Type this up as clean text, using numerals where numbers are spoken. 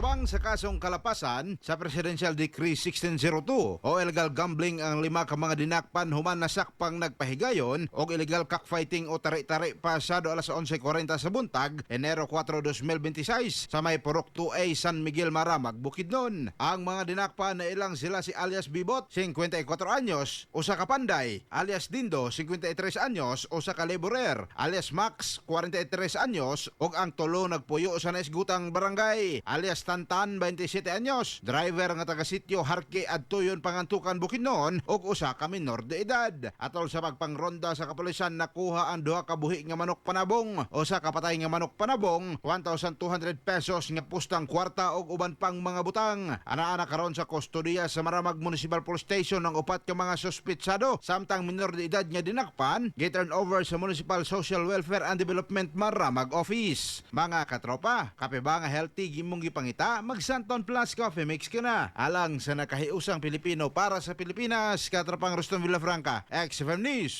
Giatubang sa kasong kalapasan sa Presidential Decree 1602 o illegal gambling ang lima ka mga dinakpan human nasakpang nagpahigayon og illegal cockfighting o tari-tari pasado alas 11:40 sa buntag, Enero 4, 2026, sa may Purok 2A, San Miguel, Maramag, Bukidnon. Ang mga dinakpan na ilang sila si alias Bibot, 54 anyos, usa ka panday, alias Dindo, 53 anyos, usa ka laborer, alias Max, 43 anyos, ug ang tulo nagpuyo sa naisgutang barangay, alias Tantan, 27 anyos, driver nga taga sitio Harke, Adtoyon, Pangantukan, Bukidnon, ug usa ka minor de edad. Atol sa pagpangronda sa kapulisan, nakuha ang duha ka buhi nga manok panabong, usa ka patay nga manok panabong, 1,200 pesos nga pustang kwarta ug uban pang mga butang. Ana-ana karon sa kustodiya sa Maramag Municipal Police Station ang upat ka mga suspitsado, samtang minor de edad nga dinakpan gi-turn over sa Municipal Social Welfare and Development Maramag Office. Mga katropa, kape ba nga healthy imong gipangita? Mag Santon Plus Coffee Mix ka na. Alang sa nakahiusang Pilipino, para sa Pilipinas, katropang Ruston Villafranca, XFM News.